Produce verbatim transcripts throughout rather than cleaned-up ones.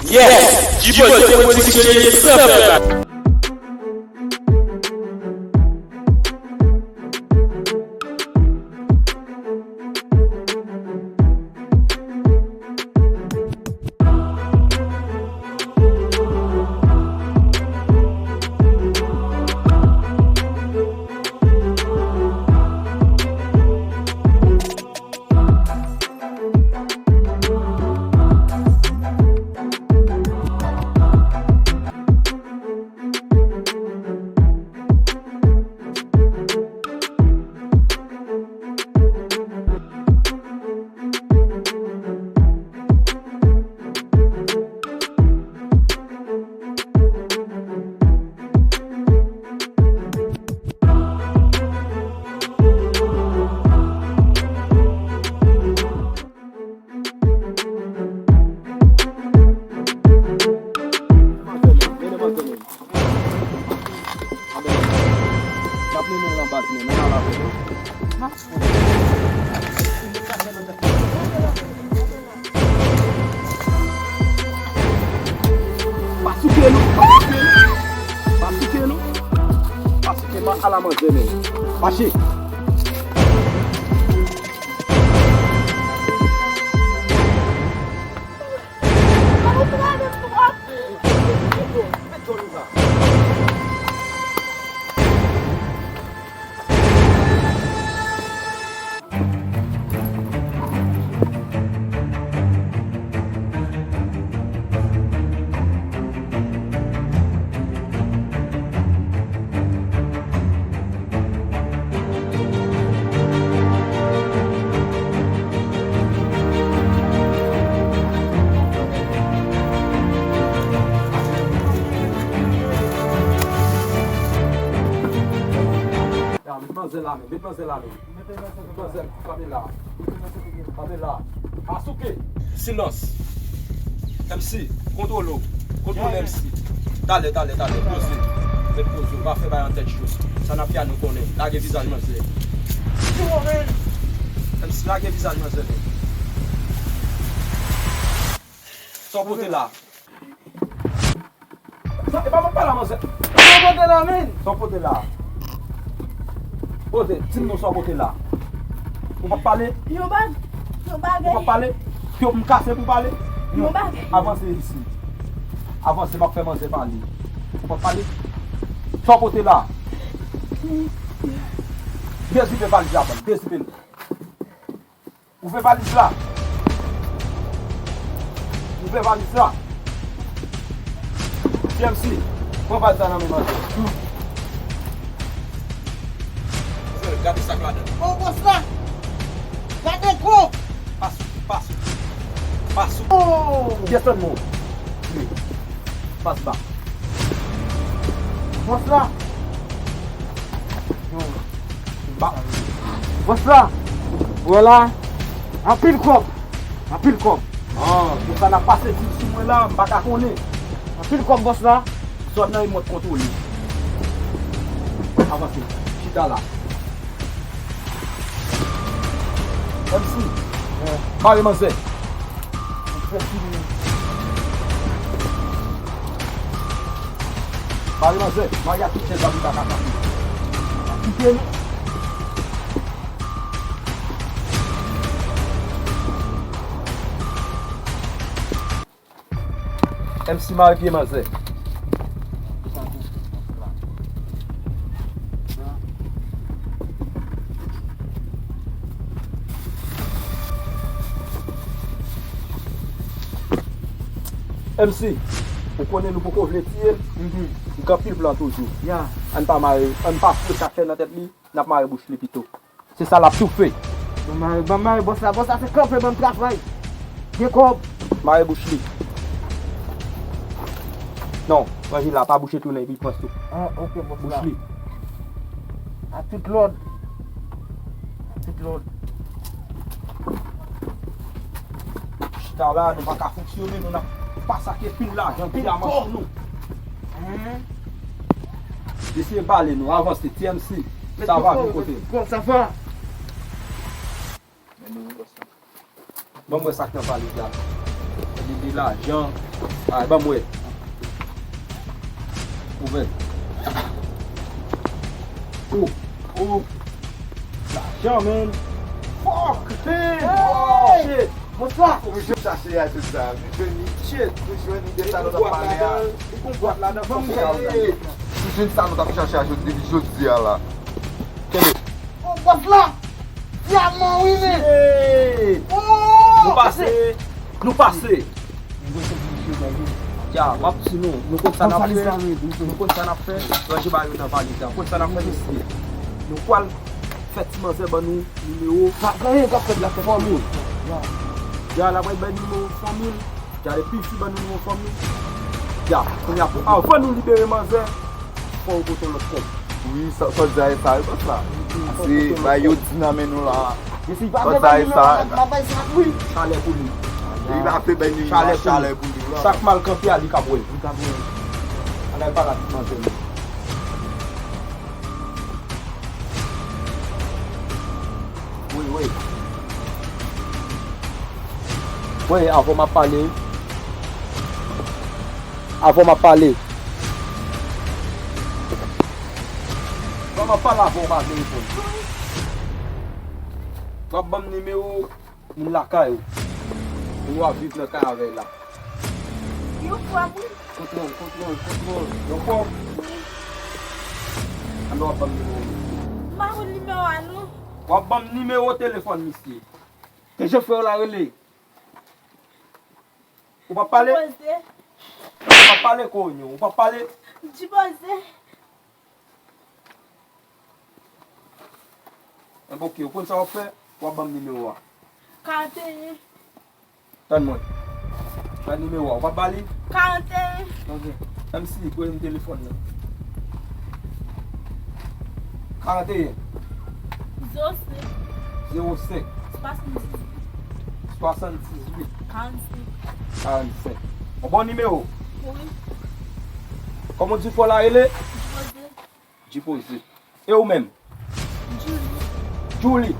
Yes! G-Boy te pwodisyone san fè bak. Pa souke nou, pa souke nou, pa souke nou, pa souke, pa ala manzè menm. Mache. Ya, met manzè la menm, met manzè la menm. Met manzè, kanpe la. Kanpe la. Pa souke. Silans. M C, kontwole w. Kontwole M C. Talè, talè, talè. Poze. Met poze w. Pa fè bagay an tèt cho. Sa n ap fè a nou konnen. Lage vizaj manzè. M C, lage vizaj manzè. Sa w pote la? Sa, e pa mwen k pale a manzè. Sa w pote la, menn? Sa w pote la? Poze, di m non sa w pote la. Ou p ap pale? Yon bag. Yon bagay. Ou p ap pale? Pye w m kase pou pale? Yon bag. Avanse isit. Avanse, m ap fè manzè pale. Ou p ap pale? Sa w pote la? Dezipe valiz la ban m. Dezipe l. Ouvè valiz la. Ouvè valiz la. T M C, pran valiz la nan men manzè. Gade sa k ladan. O, bòs la! Gade gwo! Pa sou, pa sou. Pa sou. Oh! Desann men w. Pas ba. Bòs la. Ba. Bòs la. Wè la. Anpil kòb. Anpil kòb. Ah, pou sa n ap pase dil sou mwen la, m pa ka konnen. Anpil kòb, bòs la. Zòn nan e mwen k kontwole. Avanse. Chita la. M C. Mare manzè. Mare manzè. Mare a tout chèz la pou l pa ka chape. Kite nou. M C mare pye manzè. M C, ou konnen nou poko vle tiye l, nou gen anpil plan toujou. Ann pa mare, ann pa fouye sa k fè nan tèt li, n ap mare bouch li pito. Se sa l ap tou fè. Ban m mare, ban m mare bòs la. Bòs la se kanpe ban m travay. Gen kòb. Mare bouch li. Non, ranje la, pa bouche tounen epi pran sou. Ah, ok, bòs la. Bouch li. A tout lòd. A tout lòd. Chita la, nou pa ka fonksyone, nou n ap pase ak pil lajan, pil dyaman sou nou. Eseye bale nou, avanse, T M C. Sa va, nou kote? Kòb, sa va. Ban m wè sa k nan valiz la. Mete lajan. Ay, ban m wè. Ouvè. Oh, oh. Lajan, man. Fuck, man. Oh, shit. Bonswa. Ou jwenn chache a, se sa. Ou jwenn li. Shit. Ou jwenn li de sa nou t ap pale a. Li gon bwat ladan. Ban m gade. Ou jwenn sa nou t ap chache a jodi, depi jodi a la. Kenbe. Oh, bòs la. Dyaman, wi, men. Shit. Oh, nou pase. Nou pase. Ya, m ap di nou, nou konn sa n ap fè. Nou konn sa n ap fè. Ranje bagay yo nan valiz la. Konn sa n ap fè, mesye. Nou pral fè ti manzè ban nou nimewo fanmi l. Ya, l ap bay nimewo fanmi l. Ya, depi fi ban nou nimewo fanmi l. Ya, kounye a, pou, avan nou libere manzè, fò yo pote yon lòt kòb. Wi, sa, sa w di a e sa, wi, bòs la. Se bagay yo di nan men nou la. Bòs la e sa. Chalè pou li. Li pa fè bay nou chalè pou li. Chak mal kanpe a, li k ap wè. Li k ap wè. Ann al pale ak manzè. Wi, wi. Wi, avan m ap pale. Avan m ap pale. Avan m ap pale, avan w pa vin reponn. W ap ban m nimewo moun lakay ou. Moun w ap viv nan kay avè l la. Yon frè m, wi. Kontwòl, kontwòl, kontwòl. Yon frè w? Wi. Anben w ap ban m nimewo misye. M pa konn nimewo a, non. W ap ban m nimewo telefòn misye. Ke jan frè w la rele? Ou p ap pale? Dipoze. Ou p ap pale, konyo? Ou p ap pale? Dipoze. Enben, oke, ou konn sa w ap fè? W ap ban m nimewo a. Karanteyen. Tann mwen. Gad nimewo a. W ap ba li? Karanteyen. Ok. Menm si li voye m telefòn nan. Karanteyen. Zewo senk. Zewo senk. Swasanndizuit. Swasanndizuit. Karannsenk. Karannsenk. Yon bon nimewo. Wi. Kòman w di frè w la rele? Dipoze. Dipoze. E ou menm? Julie. Julie.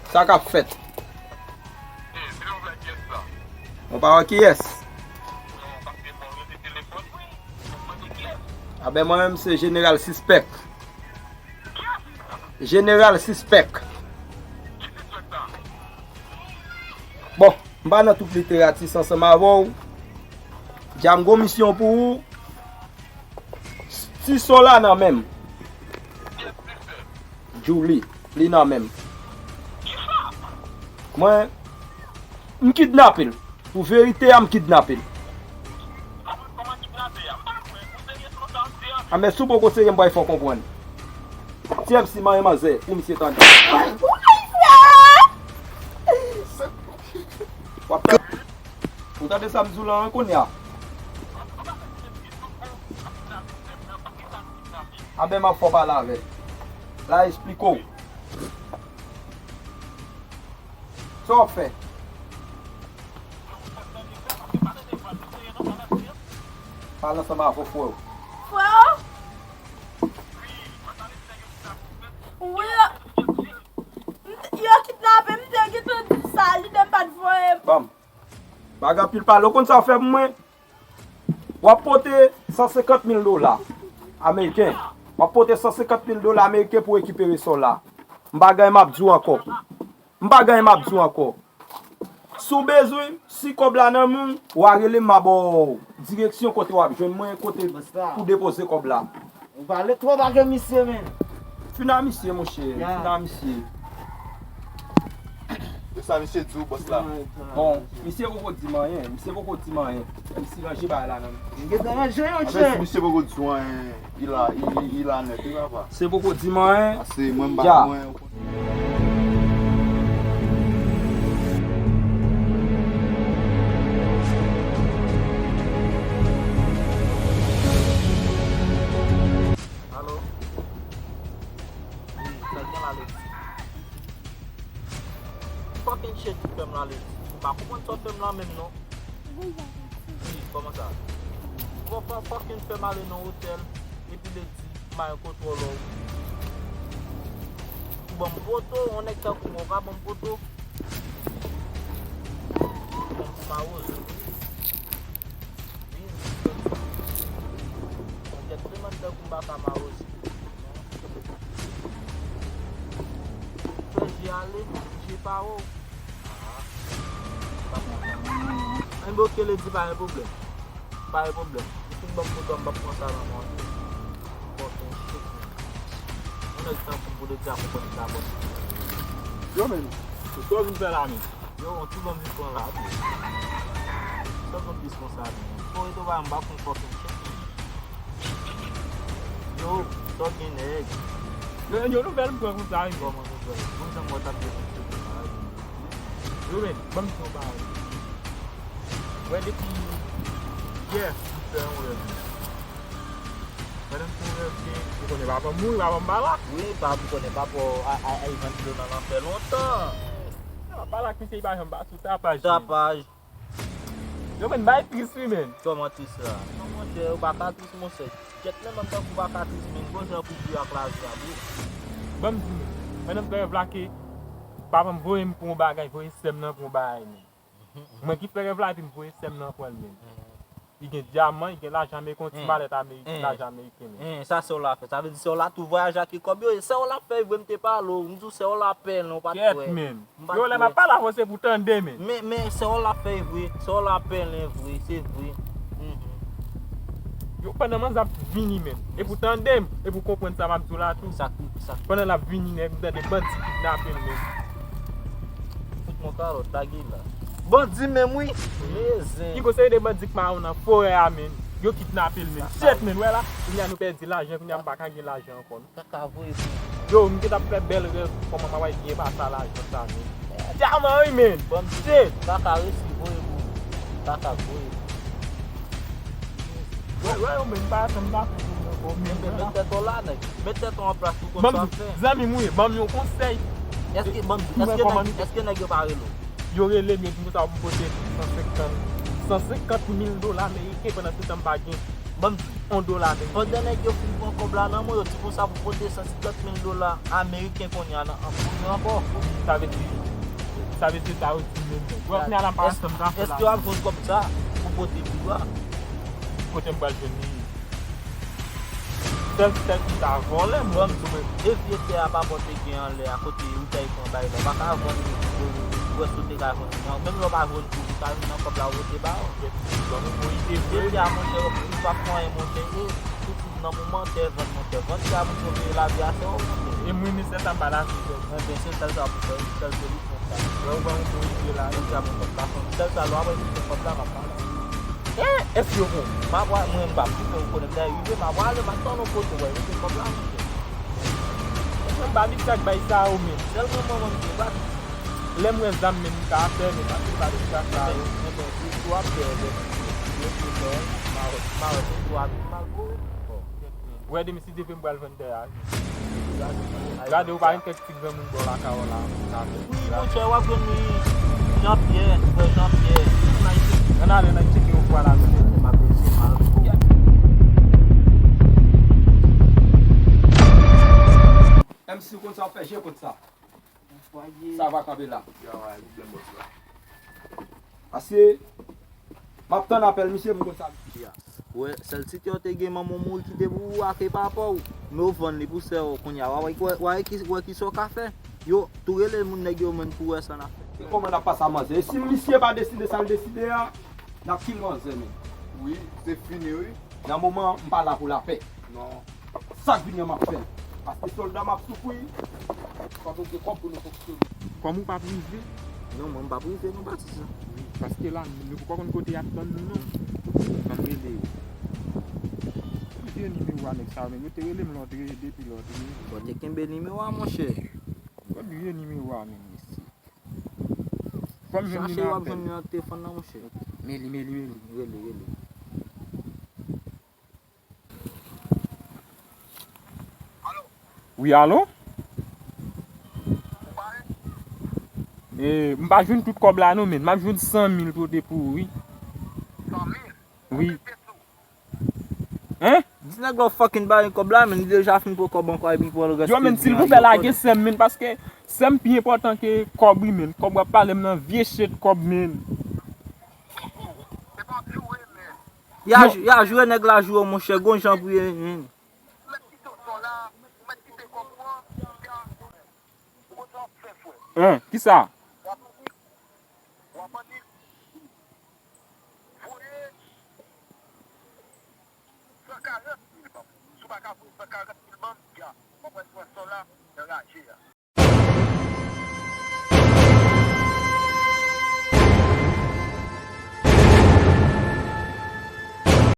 Sa k ap fèt? Ou pa wè kiyès? Anben, mwen menm se Jeneral Sispèk. Jeneral Sispèk. Bon, m pa nan tout literati sa ansanm avè w. Dja m gon misyon pou ou. Ti sò la nan men m. Julie, li nan men m. Mwen, m kidnape l. Pou verite a, m kidnape l. Anben, si w poko serye, m pral fè w konprann. Ti M C, manyen manzè pou misye tande. W ap tande. Ou tande sa m di w la an kounye a? Anben, m ap fè w pale avè l. La esplike w. Sa w ap fè? Pale ansanm avè frè w. Frè w? Wi, yo, m te, yo kidnape m, m te gentan di sa, lide m pa t voye m. Ban m. Pa gen anpil pale. Ou konn sa w fè pou mwen? W ap pote san senkant mil dola ameriken. W ap pote san senkant mil dola ameriken pou w rekipere sò w la. M pa gen anyen m ap di w ankò. M pa gen anyen m ap di w ankò. Si w bezwen, si kòb la nan men w, w a rele m, m a ba w direksyon kote w ap jwenn mwen, kote pou depoze kòb la. Ou pale twòp ak misye, men. Fin a misye, monchè. Fin a misye. E sa misye di w, bòs la? Bon, misye poko di m anyen. Misye poko di m anyen. M si ranje bagay la nan men. M gentan ranje yon chèn. Anben, si misye poko di w anyen, li la, li, li, li la nèt, wi, papa. Misye poko di m anyen. Pase mwen, m pa mwen. Alo? Wi, fè l mwen la ledi. Fucking shit, fè m la ledi. M pa konprann sa w fè m la menm non. Wi, kòman sa? Fò, fò, fòk youn fè m ale nan otèl, epi l di, "M a gen kontwòl ou." Ou ban m poto, yon nèg tankou mwen, ou ka ban m poto? Bon, pou mawozo, wi. Wi, wi. Yon gentleman tankou m pa ka mawozo. Fè je ale, je pa ou. Ah. Enben, oke, Lady, pa gen pwoblèm. Pa gen pwoblèm. Ou fin ban m poto a, m p ap pran sa nan men w. Fucking shit, man. Yon nèg tankou m pou Lady a konprann sa bon. Yo, men, sa w vin fè la, men? Yo, yon ti bon vin pran la, bro. Sa w konn plis konsa, men? Fò rete w ba m, m pa konn fucking shit, men. Yo, sa w gen, nèg? Yo, yo, nouvèl m pran konsa, wi. Kòman nouvèl? Bon, jan mwen t ap gen konsa, wi. Yo, men, ban m di w yon bagay. Wè, depi yè, m fè yon rèv. Pandan m fè yon rèv, se, ou konnen papa m mouri, papa m pa la. Wi, pa, m konnen papa w a, a, a, Ivan Dilo nan lanfè lontan. Papa la, misye pa janm pa sou tapaj, men. Tapaj. Yo, men, bay tris, wi, men. Kòman tris la? Non, monchè, ou pa ka tris, monchè. Kèt, men, menm tankou ou pa ka tris, men, gwo jan pou viv ak lavi a, bro. Ban m di, men. Pandan m fè rèv la ke papa m voye m pou yon bagay, voye sè m nan pou yon bagay, men. Mwen ki fè rèv la, epi m voye sè m nan pran l, men. Li gen dyaman, li gen lajan ameriken, yon ti malèt ameriken, lajan ameriken, men. Sa sè w la fè. Sa vle di sè w la tou vwayaje ak kòb yo. E sè w la fè, vre, m te pale w. M di w sè w la pèlen, ou pa t kwè. Kèt, men. M pa t kwè. Yo, lè m ap pale avè w, se pou tande, men. Men, men, sè w la fè vre. Sè w la pèlen vre, se vre. Mhm. Yo, pandan manzè ap vini, men. Epi w tande m, epi w konprann sa m ap di w la tou. Sa ki, sa ki. Pandan l ap vini, nèg, m tande bandi kidnape l, men. Fout mwen kalòt, lage la. Bandi menm, wi. Mezen. Ki gon seri de bandi k mawon nan forè a, men. Yo kidnape l, men. Shit, men, wè la. Kounye a nou pèdi lajan, kounye a m pa ka gen lajan ankò. Kaka voye pou. Yo, m te t ap fè bèl rèv kòman m ap byen pase a lajan sa, men. Dyaman, wi, men. Bandi. Shit. Kaka resi voye pou. Kaka voye pou. Wè, wè, yo, men, m pa janm dakò pou mwen, bon, men. Enben, met tèt w la, nèg. Met tèt w an plas pou konn sa w ap fè. Zanmi m, wi, ban m yon konsèy. Èske, ban m di, èske nèg, èske nèg yo pa rele w? Yo rele m, yo di m konsa pou m pote san senkant, san senkant mil dola ameriken pandan se tan m pa gen yon dola ameriken. Pandan nèg yo fin pran kòb la nan men w, yo di konsa pou pote san senkant mil dola ameriken kounye a nan, an kounye ankò. Sa vle di, sa vle di sa yo di menm. Wè, kounye a la m pa janm ka fè la. Èske w ap jwenn kòb sa pou pote pi ba? Kote m pral jwenn li? Sèl, sèl ki ta vòlè, mwen, mwen. E vye tè a pa bò te gen anlè a kote ou ta pran bay la. Ou pa ka vann li pou, pou wè si w te ka vann li. Menm lè w pa jwenn pou ou, ou ka vin nan kòb la ou rete ba yo. Bon, ou ide vre. Vye tè a, monchè, ou pa fè anyen, monchè. E, tout, tout nan moman, tè vann, monchè. Vann tè a pou sove lavi a, se ou, monchè. E mwen, men sèl sa m pa la, se enben, se sèl sa pou fè, sèl solisyon sa. Wè, ou ban yon bon ide la. Vye tè a, mwen, kòb la, sèl sa, lè w ap rete kòb la, m ap pale. Eh, èske yo bon? M a pral, mwen, m p ap kite w konnen m ta rive, m a prale, m a tann yon kote, w a rete kòb la, monchè. Mwen, m pa abitye ak bay sa yo, men. Sèl mwen, mwen, mwen, m te bat. Lè m wè zam, men, m ka fè, men, pa se pa de sa, sa yo. Enben, enben, si, si w ap fè, enben, yo, yo, yo, mawòt, mawòt, yo, yo, yo, yo, yo, Wè, demen, si Dye vle, m pral vann tè a. Gade, ou pa gen kèk ti granmoun bò lakay w la, sa fè. Wi, monchè, w ap jwenn li Jean Pierre, frè Jean Pierre. Ann ale, n al tcheke yon fwa la, nou. M ap ese mal. M si w konn sa w ap fè, je kont sa. Sa va kanpe la. Paske m ap tann apèl misye pou konn sa misye a. Wè, sèl ti kè w te gen manman w mouri kite pou ou ak papa w. Men w vann li pou sè w kounye a. Wa wè, wè, wè ki, wè kisa w ka fè. Yo, tou rele moun nèg yo menm pou wè sa n ap fè. E kòman n ap pase a manzè? E si misye pa deside sa l deside a, n ap kil manzè menm. Wi, se fini wi. Nan moman, m pa la pou lapè. Non. Sa k vini an m ap fè l. Paske sòlda m ap soufri. Fòk nou gen kòb pou nou fonksyone. Kòm ou p ap rive? Non, mwen m p ap rive non, Batis. Wi, paske la, nou poko konn kote y ap tann nou non. Ann rele yo. Kote nimewo a nèg sa yo menm? Yo te rele m lòt re-, depi lòt re. Bon, te kenbe nimewo a, monchè. Kote nimewo a menm, mesye? Fò m jwenn nimewo a. Chache, w ap jwenn li nan telefòn nan, monchè. Men li, men li, men li. Rele, rele. Wi, alo? E, m pa jwenn tout kòb la non, men m ap jwenn san mil pote pou ou, wi. San mil? Wi. Mete sou. Nèg la fucking ba li kòb la, men li deja fin pran kòb ankò epi pran rès. Yo, men, silvouplè, lage sè m, men, paske sè m pi enpòtan ke kòb, wi, men. Kòb w ap pale m nan, vye shit kòb, men. Ya, ya jwe nèg la jwe, monchè, gon jan pou ye, men. Hein, kisa?